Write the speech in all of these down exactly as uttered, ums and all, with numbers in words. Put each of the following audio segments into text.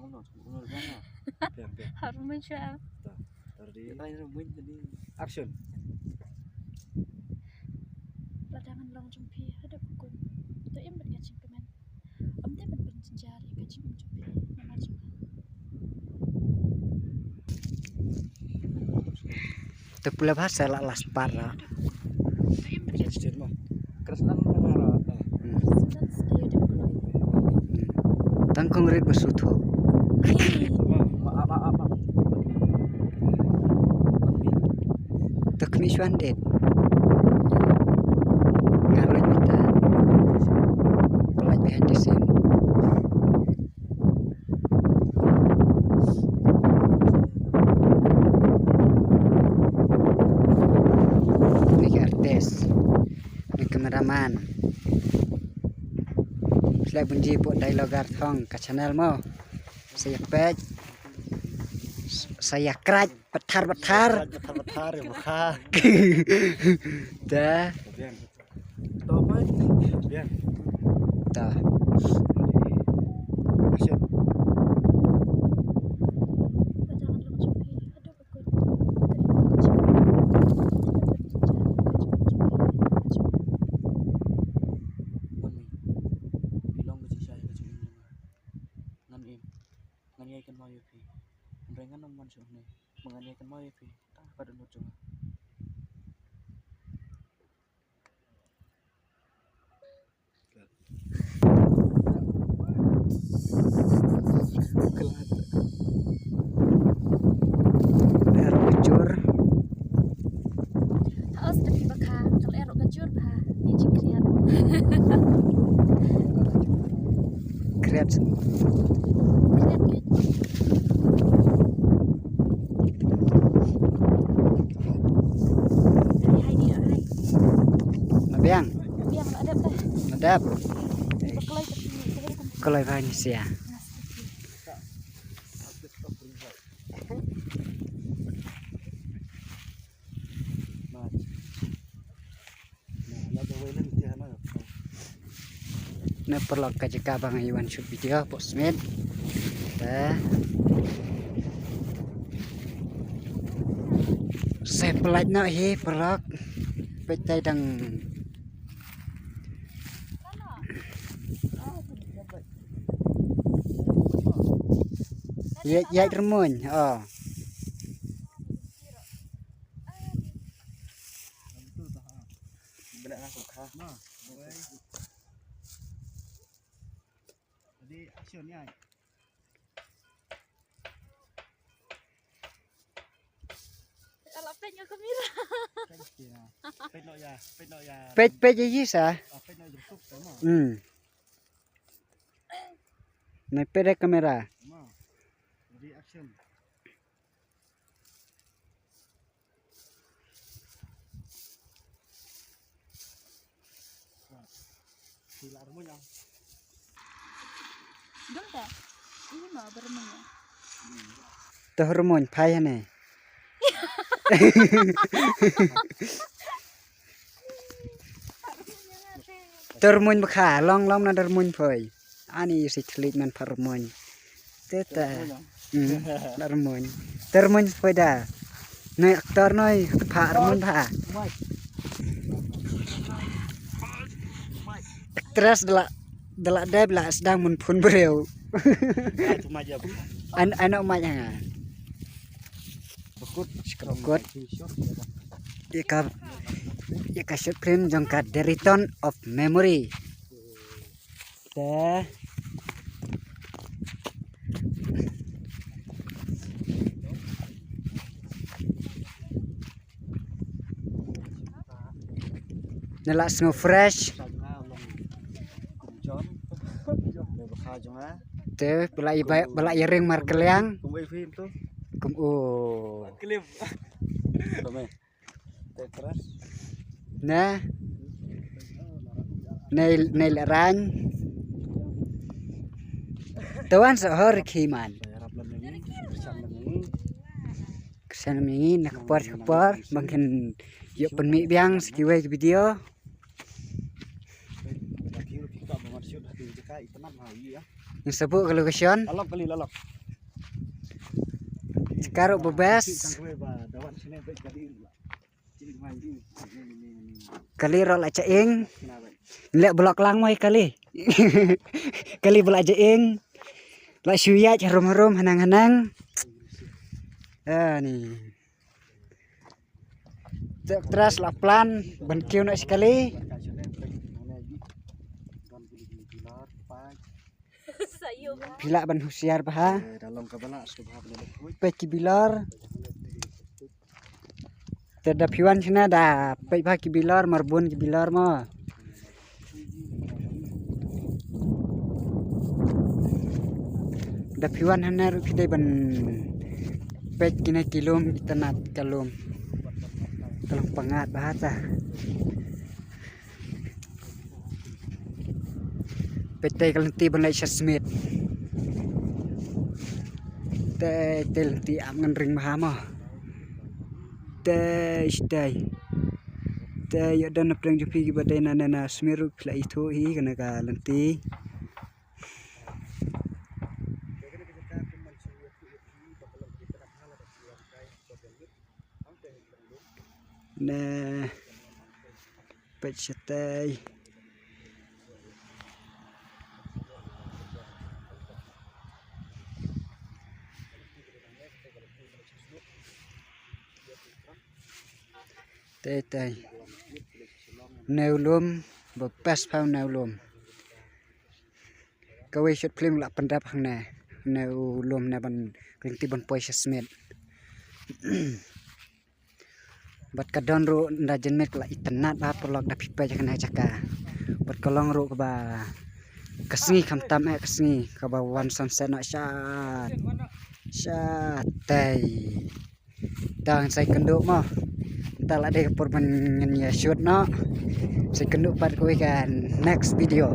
Biang, biang. Harmon sha. Ta, ta ready. Action. Lada ngan long jong phi haduh ba kut, to im bad ka jingkmen. Ym dei ban pynjynjar ïa ka jingim jong phi namar jong nga. Te pule bha sa la last part la. Tang kong rit ba suthu. Te khmih shuan det. Nga ruh mynta. Pynlait behind the scene. Ni ka artist, ni cameraman. Shlek bun ji pok dialogue ar thong ka channel mo. Sa ïa peit, sa ïa kraj, pathar pathar. Pathar pathar ïa bukha. Da. To, bhai. Biang. Ta. Action. Ngan im. Ngan ïai kynmaw ïa phi. Hynrei ngan ym wan shuh hangne. Ba ngan ïai kynmaw ïa phi tang ha ka dohnud jong nga. Erok kejur. Haus tapi baka, kalau erok kejur bah, ni jingkriat. Kriat. Kriat ke. Hai, hai, ni, hai. Na biang. Na biang, na dep dah. Na dep. Ba kloi ka sini, ka dep. Kloi ba ni sia. Na paralok ka jaka ba nga ïa wan shoot video pok smit. Te. Sa pynlait noh hi paralok. Peit tai dang. Ïa, ïa rymmuiñ. Oh. Ready, action, ïa. Ala peit nga kamera. Peit noh ïa, peit noh ïa. Peit, peit ïa, ïa sa. Ah, peit noh ïa YouTube sa ma. Hmm. Nai peit ïa kamera. Ma. Ready, action. Dong ta? Ini ma bermain ya? Te rymmuiñ phai hangne. Te rymmuiñ ba kha, long long na te rymmuiñ phai. Ani ïa si thylliej man pha rymmuiñ. Te ta. Hmm, na rymmuiñ. Te rymmuiñ phai da. Noi actor noi, pha rymmuiñ pha. Actress da la, da la dep la sdang mun phun briew. An, ano mai nga. Bakut. Bakut. Ïa ka, ïa ka short film jong ka The Return of Memory. Te. Nala sngew fresh. Te, ba la ïa, ba la ïa ring markylliang. Kum u. Ne. Nei, nei lehrain. Te wan sa hor ki man. Kyrsan mynta na ka por ka por ba ngin ïoh pynmih biang sa kiwei ki video. Ngin sa buh ka location. Karuk bebes. Kali ruh la cha ing. Leh blok lang moi kali. Kali bla cha ing. La shu ïaid harum harum hanang hanang. Ah, ni. Te tras la plan ban kiew noh shi kali. Phi lah ban husiar bha. Peit ki bilor. Te da phi wan shane da peit bha ki bilor, marbun ki bilor mo. Da phi wan hane ruh phi dei ban peit kine ki lum, itynnad ka lum. Ka long pyngngad bha ta. Peit te ka lynti ban leit sha Smit. Te te lynti ap ngan ring bha mo. Te sdei. Te ïoh don na pdeng jong phi kiba dei na ne na Smit ruh phi la ithuh hi kane ka lynti. Ne peit shatei. Tei tei. Une u lum ba best bha une u lum. Kawei short film la pyndep hangne. Une u lum ne ban ka lynti ban poi sha Smit. Bad ka don ruh ynda janmiet ka la itynnad bha paralok da phi peit ha kane ka jaka. Bad ka long ruh kaba ka sngi khamtam eh ka sngi kaba wan sunset noh sha shatei. Tang sa ïakynduh mo. Te la dei ka por ban ngin ïa shoot noh. Sa ïakynduh pat kawei ka next video.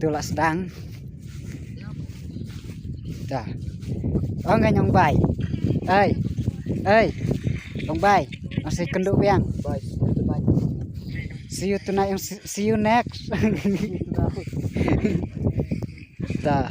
Tu la sdang. Ta. Ong ka ong bye. Ei. Ei. Ong bye. Ong sa ïakynduh biang. Bye. See you tonight. See you tonight. Ong see, see you next. Ta.